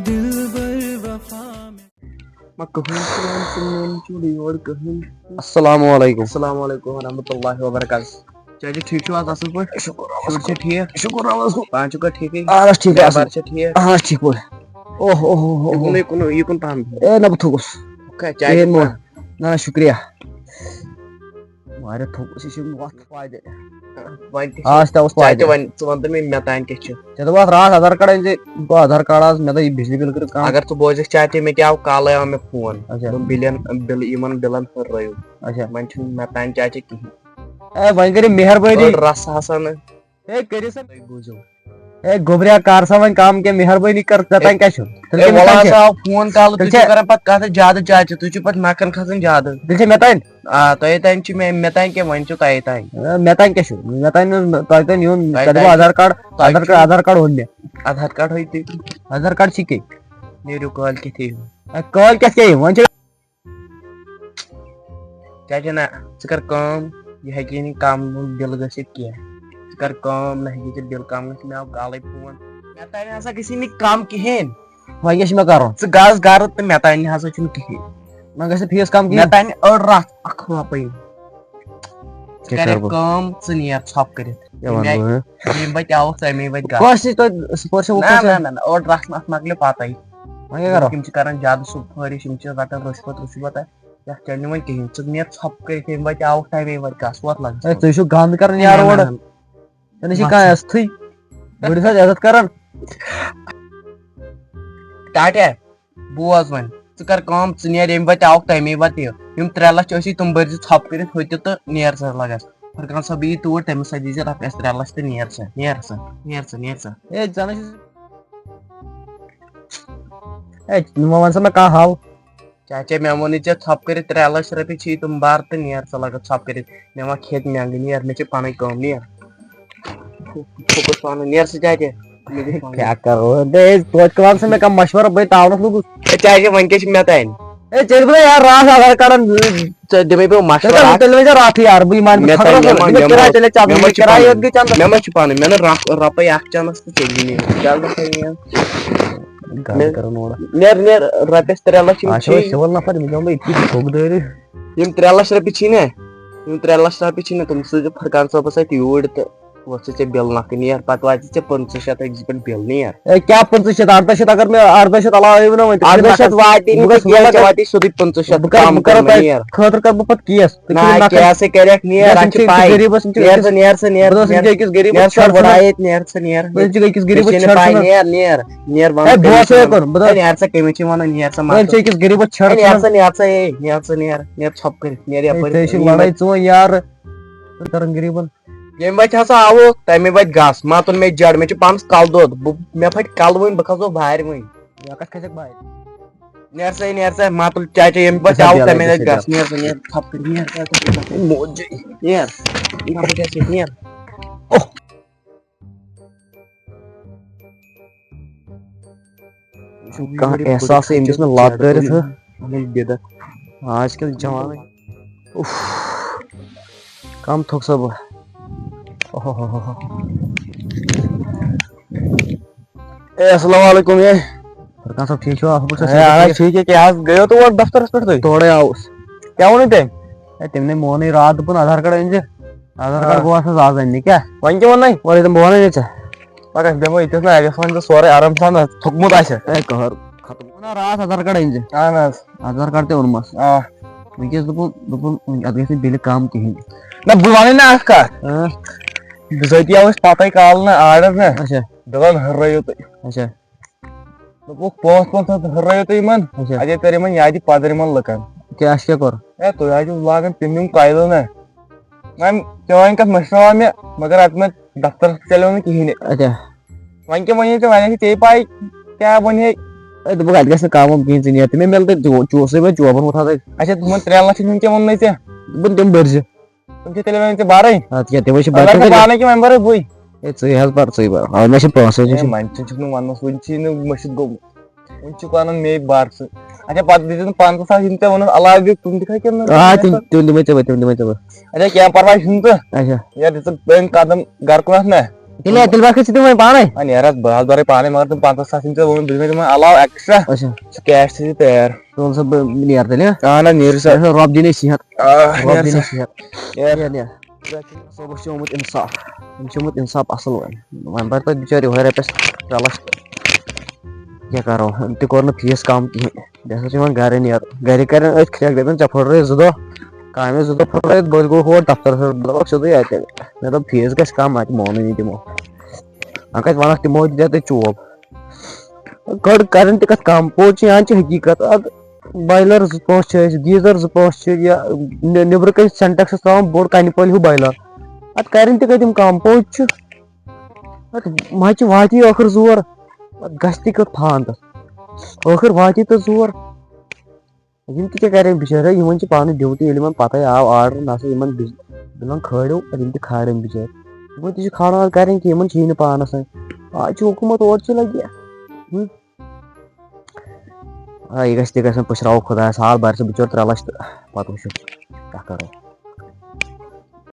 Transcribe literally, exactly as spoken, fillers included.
ما کٕہٕنۍ چھُنہٕ وَنان ژٕ میون چھُنہٕ یور کٕہٕنۍ۔ السلام علیکم۔ السلام علیکم ورحمۃ اللہ وبرکاتہ۔ چاچا، ٹھیٖک چھِو حظ؟ اَصٕل پٲٹھۍ؟ شُکُر رۄبَس شُرۍ چھِ کُن۔ ٹھیٖک؟ شُکُر رۄبَس کُن۔ پانہٕ چھُکھا ٹھیٖکٕے؟ اَہَن حظ، ٹھیٖک گرٕ حظ۔ بار چھا ٹھیٖک؟ اَہَن حظ، ٹھیٖک پٲٹھۍ۔ اوہ، اوہ، اوہ، اوہ، اوہ۔ یِکُن، یِکُن، یِکُن پَہَم۔ اے، نہ، بہٕ تھوٚوُس۔ اوکے، چاے کِہیٖنۍ چیٚکھ مو۔ پانہٕ؟ نہ، نہ، شُکریہ۔ واریاہ تھوٚوُس، یہِ چھِ وَتھ پَے دِ۔ وۄنۍ تہِ چھِ آز تہِ اوس چاے پَے تہِ دِ۔ وۄنۍ، ژٕ وَن تہٕ مےٚ، مےٚ تام کیٛاہ چھُ؟ ژےٚ دوٚپ اَتھ راتھ آدھار کارڈ أنۍ زِ، گوٚو آدھار کارڈ آز، مےٚ دوٚپ یہِ بجلی بِل کٔرِو کَم۔ اگر ژٕ بوزکھ چاچا، مےٚ تہِ آو کالے، آو مےٚ فون۔ اچھا۔ دوٚپ بِلن، بِل، یِمن بِلن ہُنٛد رٲیِو۔ اچھا۔ وۄنۍ چھُنہٕ مےٚ تام چاچا کِہیٖنۍ۔ اے، وۄنۍ کٔرِو مہربٲنی۔ أڑ رَس ہسا نہٕ۔ اے، کٔرِو سا۔ تُہۍ بوٗزِو۔ اے، گوٚبریا، کر سا وۄنۍ کَم کینٛہہ، مہربٲنی کر، ژےٚ اے، تام کیٛاہ چھُ؟ تیٚلہِ اے، کیٛاہ وَلہٕ مےٚ تام ہسا چھُ؟ آو فون کالہٕ، تُہۍ تیٚلہِ چھِو چھےٚ کران پتہٕ کَتھ زیادٕ چاچا، تُہۍ چھِو پتہٕ نَکھَن کھسان زیادٕ۔ تیٚلہِ چھےٚ مےٚ تام؟ آ، تۄہے تام چھِ، مےٚ، مےٚ تام کیٛاہ، وۄنۍ چھُو تۄہے تام۔ اے، مےٚ تام کیٛاہ چھُ؟ مےٚ تام نہٕ، تۄہہِ تام یُن، تۄہہِ تۄہہِ دوٚپوُ تام آدھار کارڈ، تۄہہِ آدھار چھُ۔ کارڈ، آدھار کارڈ اوٚن مےٚ۔ آدھار کارڈ ہٲیِو تُہۍ۔ آدھار کارڈ چھِ کیٛاہ؟ نیٖرِو کالہِ کیٛاہ تھٲیِو۔ اے، کالہِ کیٛاہ کیٛاہ یِم؟ وۄنۍ چھِ چاچا، نہ، ژٕ کر کٲم، یہِ ہیٚکہِ نہٕ کم بِل گٔژھِتھ کینٛہہ۔ ژٕ کر کٲم، نہ ہیٚکہِ ژےٚ بِل کم گٔژھِتھ، مےٚ آو کالے فون۔ مےٚ تانۍ ہسا گژھی نہٕ کم کِہیٖنۍ۔ وۄنۍ کیٛاہ چھِ مےٚ کرُن؟ ژٕ گژھ گرٕ تہٕ مےٚ تانۍ ہسا چھُنہٕ کِہیٖنۍ۔ وۄنۍ گژھِ نہٕ فیٖس کم مےٚ کِہیٖنۍ۔ تانۍ أڑ رژھ اکھ رۄپے۔ ژٕ کیٛاہ کر کرٕ بہٕ؟ کٲم، ژٕ نیر ژھۄپ کٔرِتھ۔ کیٛاہ وَنہٕ مےٚ بہٕ، ہہ؟ ییٚمہِ وَتہِ آوُکھ، تَمے وَتہِ گژھ۔ کٲنٛسہِ نِش تۄہہِ سُہ پٲٹھۍ چھُو نہ، کٲنٛسہِ نہ، نہ، نہ، أڑ رژھ نہ، اَتھ مۄکلہِ پَتَے۔ وۄنۍ کیٛاہ کَرو؟ یِم چھِ کَران زیادٕ سُپٲرِش، یِم چھِ رَٹان رُشوَت، رُشوَت، یَتھ چَلہِ نہٕ وۄنۍ کِہیٖنۍ۔ ژٕ نیر ژھۄپہٕ کٔرِتھ ییٚمہِ وَتہِ آوُکھ، تَمے وَتہِ گژھ، ووت لَگ۔ ہے، تُہۍ چھِو گنٛد کَران یارٕ نہ، نہ، اورٕ۔ نہ۔ ژےٚ نہ چھِ مَتھ کانٛہہ ژٕ۔ عزتھٕے۔ بٔڑِس حظ عزت کَران۔ ٹاٹیا، بوز وۄنۍ، ژٕ کر کٲم، ژٕ نیر ییٚمہِ وَتہِ آوُکھ تَمے وَتہِ۔ یِم ترٛےٚ لَچھ ٲسی، تِم بٔرۍ زِ ژھۄپہٕ کٔرِتھ ہُتہِ تہٕ نیر ژٕ لَگَس۔ فرقان صٲب یی توٗرۍ، تٔمِس سۭتۍ دیٖزِ رۄپیَس ترٛےٚ لَچھ تہٕ نیر ژٕ، نیر ژٕ، نیر ژٕ، نیر ژٕ۔ ہے، ژٕ نہ چھُس، ہے، وۄنۍ وَن سا مےٚ کانٛہہ حل۔ چاچا، مےٚ ووٚنُے ژےٚ ژھۄپہٕ کٔرِتھ ترٛےٚ لَچھ رۄپیہِ چھی تِم بَر تہٕ نیر ژٕ لَگَس ژھۄپہٕ کٔرِتھ۔ مےٚ ما کھیٚتۍ مٮ۪نٛگہٕ، نیر، مےٚ چھِ پَنٕنۍ کٲم، نیر۔ فوکس پانہٕ، نیر سا چاچا۔ مےٚ دِ پانہٕ۔ کیٛاہ کرو؟ ہے، توتہِ وَن سا مےٚ کانٛہہ مَشوَرٕ، بہٕ تاونَس لوٚگُس۔ ہے، چاچا، وۄنۍ کیٛاہ چھِ مےٚ تانۍ؟ ہے، ژےٚ دوٚپُے یار، راتھ آدھار کارڈَن۔ ژٕ دِمَے بہٕ مَشوَرٕ تیٚلہِ اَکھ۔ تیٚلہِ ؤنۍ زِ راتھٕے یار، بہٕ یہِ مانہٕ مےٚ خطرَس تانۍ، منٛز۔ مےٚ ما، مےٚ ما، کِراے، ژےٚ لَگہِ مےٚ ما ژےٚ چھِ کِراے پَنٕنۍ، یوت گٔے چَندَس مےٚ ما منٛز۔ چھِ پَنٕنۍ، مےٚ نہٕ رَ-، رۄپَے اَکھ چَندَس تہٕ ژےٚ دِنۍ۔ کیٛاہ گژھِ مےٚ؟ گنٛد کَرُن اورٕ۔ نیر، نیر، رۄپیَس ترٛےٚ لَچھ یِم اچھا، چھِی۔ أسۍ چھِ وَلہٕ نفر، یِم چھِ آمٕتۍ أتھی تھوٚک دٲرِتھ۔ یِم ترٛےٚ لَچھ رۄپیہِ چھی نا، یِم ترٛےٚ لَچھ رۄپیہِ چھی نا، تِم سوٗزِو فرقان صٲبَس اَتھِ یوٗرۍ تہٕ وۄتھ ژٕ ژےٚ بِل نَکھٕ نیر، پَتہٕ واتہِ ژےٚ پٕنٛژٕہ شیٚتھ أکِس پٮ۪ٹھ بِل نیر۔ اے، کیٛاہ پٕنٛژٕہ شیٚتھ؟ اَرداہ شیٚتھ اگر مےٚ، اَرداہ شیٚتھ علاوٕ ہٲیِو نا وۄنۍ، تیٚلہِ اَرداہ شیٚتھ نَکھٕ۔ واتہِ نہٕ بہٕ گژھٕ، کینٛہہ، بہٕ ژےٚ گژھٕ، واتی سیوٚدُے پٕنٛژٕہ شیٚتھ، بہٕ کَرٕ، کَم بہٕ کَرٕ کَرٕ مےٚ تۄہہِ نیر۔ خٲطرٕ کَرٕ بہٕ پَتہٕ کیس۔ تُہۍ نہ، کٔرِو نَکھٕ۔ کیسے کَریکھ نیر، بہٕ اَتھ چھِ چھُس پاے۔ غریٖبَس، یِم چھِ نیر أکِس، ژٕ، نیر ژٕ، نیر بہٕ ژٕ، دوٚپُس، یِم نیر چھِ أکِس غریٖبَس نیر ژٕ، چھَڑ بڑٕ ژٕ۔ آیت، نیر ژٕ، نیر۔ بہٕ چھُس أکِس غریٖبَس مےٚ چھِنہٕ چھَڑ پاے، ژٕ۔ نیر، نیر، وَن ہے، تٔمِس بوز ژٕ۔ یوکُن، بہٕ ہے، دوٚپُس، نیر ژٕ، کٔمِس چھِ وَنان، نیر ژٕ، وَن مَژٕ۔ ژٕ أکِس غریٖبَس چھَڑ ہے، نیر ژٕ۔ ژٕ، نیر ژٕ، ہے، نیر ژٕ، نیر، نیر ژھۄپہٕ کٔرِتھ، نیر ہے، یَپٲرۍ۔ ژےٚ چھِ نیر۔ لڑٲے ژٕ وۄنۍ یارٕ، ژٕ کَرَن غریٖبَن۔ ییٚمہِ وَتہِ ہسا آوُکھ، تَمے وَتہِ گژھ، مَتُن مےٚ جَڑ، مےٚ چھُ پانَس کَلہٕ دود، بہٕ، مےٚ پھَٹہِ کَلہٕ وٕنۍ، بہٕ کھسو بارِ وٕنۍ۔ مےٚ کَتھ کھسٮ۪کھ بارِ؟ نیر سا، نیر سا، مَتُل چاچا، ییٚمہِ وَتہِ گژھِ ہا آوُکھ، بیٛاکھ تَمے گژھِ وَتہِ ہا گژھ، بیٛاکھ۔ نیر سا، نیر، ژھۄپہٕ کٔرِتھ، نیر سا، ژٕ کیٛاہ گژھِ؟ موجی۔ نیر، نیر، بہٕ کیٛاہ چھُس، نیر۔ اوہ۔ یہِ چھُنہٕ کانٛہہ احساسٕے، أمۍ دِژ مےٚ لَت دٲرِتھ، ہہ۔ اَمِکۍ بدعت۔ آز کیٛاہ جوانٕے۔ اوف۔ کم تھوٚک سا بہٕ۔ اوہ ہو ہو ہو۔ اے، السلام علیکم، اے۔ فرقان صٲب، ٹھیٖک چھِوا؟ اَصٕل پٲٹھۍ چھِوا؟ اے، اہن حظ، ٹھیٖک۔ ٹھیٖک ہے، کیٛاہ حظ، گٔیو تور دفترس پٮ۪ٹھ تُہۍ؟ تورے آوُس۔ کیٛاہ ووٚنُے تٔمۍ؟ اے، تٔمۍ نے مونُے راتھ، دوٚپُن، آدھار کارڈ أنۍ زِ۔ آدھار کارڈ آ۔ گوٚو اَتھ منٛز آز اَننہِ، کیٛاہ؟ وۄنۍ کیٛاہ ووٚنُے؟ وۄنۍ دَپان، بہٕ وَنَے نہٕ ژےٚ۔ پَگاہ دِمو ییٚتٮ۪س نہٕ اَتٮ۪س وۄنۍ ژٕ سورُے آرام سان نہ تھوٚکمُت آسہِ۔ اے، قہر ختم۔ وَنان راتھ آدھار کارڈ أنۍ زِ۔ اَہَن حظ۔ آدھار کارڈ تہِ اوٚنمَس۔ آ۔ وٕنکیٚس دوٚپُن، دوٚپُن، وٕنہِ اَتھ گژھِ نہٕ بِلہِ کَم کِہیٖنۍ۔ نہ، بہٕ وَنَے نہ اَکھ کَتھ۔ اۭں۔ بِزٲتی آو اَسہِ پَتَے کالہٕ نہ آرڈر نہ۔ اچھا۔ دَپان ہُرٲیِو تُہۍ۔ اچھا۔ دوٚپُکھ، پانٛژھ پانٛژھ ہَتھ ہُرٲیِو تُہۍ یِمَن۔ اچھا۔ اَتہِ کَرِ یِمَن یادِ پَدر یِمَن لُکَن۔ کیٛاہ، اَسہِ کیٛاہ کوٚر؟ اے، تُہۍ حظ چھِو لاگان تِم یِم قٲیدٕ نہ۔ وۄنۍ چٲنۍ کَتھ مٔشراوان مےٚ، مگر اَتھ منٛز دفترَس تہِ چلیو نہٕ کِہیٖنۍ۔ اچھا۔ وۄنۍ کیٛاہ وَنہِ ژےٚ، وۄنۍ آسہِ ژےٚ پَے کیٛاہ وَنہِ ہے؟ اے، دوٚپُکھ، اَتہِ گژھِ نہٕ کَم وَم کِہیٖنۍ، ژٕ نیر تہٕ مےٚ مِلتہٕ چو-، چوسٕے وۄنۍ چوبَن ووٚتھ اَتھ اَتہِ۔ اچھا، تِمَن ترٛٮ۪ن لَچھَن ہُنٛد کیٛاہ ووٚنمَے ژےٚ؟ دوٚپُن، تِم بٔرۍ زِ۔ اَدٕ کیٛاہ، تِمَے چھِ اَدٕ بَرٕنۍ۔ اَگر ژٕ پانَے کِنہٕ وۄنۍ بَرَے بٕے؟ اے، ژٕے حظ بَر، ژٕے بَر۔ اَوَے مےٚ چھِ پونٛسہٕ، ہے، وونٛسہٕ چھِ۔ وۄنۍ تہِ چھُکھ نہٕ وَننَس، وٕنہِ چھی نہٕ مٔشِتھ گوٚمُت۔ وٕنہِ چھُکھ وَنان مے بَر ژٕ۔ اچھا، پَتہٕ دِژٕن پَنٛژاہ ساس یِم ژےٚ ووٚنُتھ علاوٕ بیٚیہِ، تِم تہِ کھا کِنہٕ نہ؟ آ، تِم، تِم دِمَے ژےٚ بہٕ، تِم دِمَے ژےٚ بہٕ۔ اچھا، کینٛہہ پَرواے چھُنہٕ تہٕ۔ اچھا۔ یَتھ دِژٕکھ أمۍ قدم گَرٕ کُنَتھ نہ؟ تیٚلہِ تیٚلہِ بَرکھٕ ژٕ تِم وۄنۍ پانے۔ آ، نیرٕ حظ، بہٕ حظ بَرٕ پانے، مگر تِم پنٛژاہ ساس یِم ژےٚ ووٚنُے، بہٕ دِمے تِمن علاوٕ ایکسٹرا۔ اچھا۔ سُہ کیش تھٲیزِ تیار۔ ژٕ وَن سا، بہٕ نیرٕ تیٚلہِ، ہہ؟ اہن حظ، نیرٕ سا۔ اچھا، رۄب دِنَے صحت۔ آ، رۄب نیرٕ دِنَے سا۔ صحت۔ نیرٕ۔ نیر، نیر۔ صٲبَس چھُ آمُت اِنصاف۔ أمِس چھُ آمُت اِنصاف اَصٕل وۄنۍ۔ وۄنۍ بَرِ پَتہٕ بِچٲرۍ یِہوٚے رۄپیَس ترٛےٚ لَچھ تہٕ۔ کیٛاہ کَرو؟ أمۍ تہِ کوٚر نہٕ فیٖس کَم کِہیٖنۍ۔ بیٚیہِ ہسا چھُ یِوان گَرٕ نیر۔ گَرِکۍ کَرن أتھۍ کھرٛٮ۪کھ، دَپان، "ژےٚ پھٕٹرٲے زٕ دۄہ، کامہِ زٕ دۄہ پھٕٹرٲیِتھ، بہٕ حظ گوٚو ہور دفتر سۭتۍ۔" بہٕ دَپَکھ سیوٚدُے اَتہِ۔ مےٚ دوٚپ، "فیٖس گژھِ کَم، اَتہِ مونُے نہٕ تِمو۔" وۄنۍ کَتہِ وَنَکھ تِمو، دِ ژٕ چوب۔ کٔر، کَرن تہِ کَتھ کَم، پوٚز چھُ، یہِ ہن چھِ حقیٖقت۔ اَدٕ بایلَر زٕ پانٛژھ چھِ اَسہِ، گیٖزَر زٕ پانٛژھ چھِ، یا نِ-، نیٚبرٕ کَنہِ سِنٹٮ۪کسَس ترٛاوان بوٚڑ کَنہِ پھٔلۍ ہیوٗ بایلَر۔ اَتھ کَرن تہِ کَتہِ یِم کَم، پوٚز چھُ۔ اَتھ مَچہِ واتی ٲخٕر زور، اَتھ گژھِ تہِ کیُتھ فان تَتھ۔ ٲخٕر واتی تَتھ زور۔ یِم تہِ کیٛاہ کَرن بِچٲرۍ، یِمَن چھِ پانہٕ ڈیوٹی، ییٚلہِ یِمَن پَتَے آو آرڈر، نہ سا یِمَن بِز-، دِلَن کھٲڑِو، یِم تہِ کھالن بِچٲرۍ۔ یِمَن تہِ چھِ کھالان کَرٕنۍ کہِ یِمَن چھِی نہٕ پانَس وۄنۍ۔ آز چھُ حکوٗمت اورٕ چھِ لَگہِ۔ ہُم۔ آ، یہِ گژھِ تہِ گژھن، پُشراوو خۄدایَس حال، بَرِ سا بِچور ترٛےٚ لَچھ تہٕ پَتہٕ وٕچھو کیٛاہ کَرو۔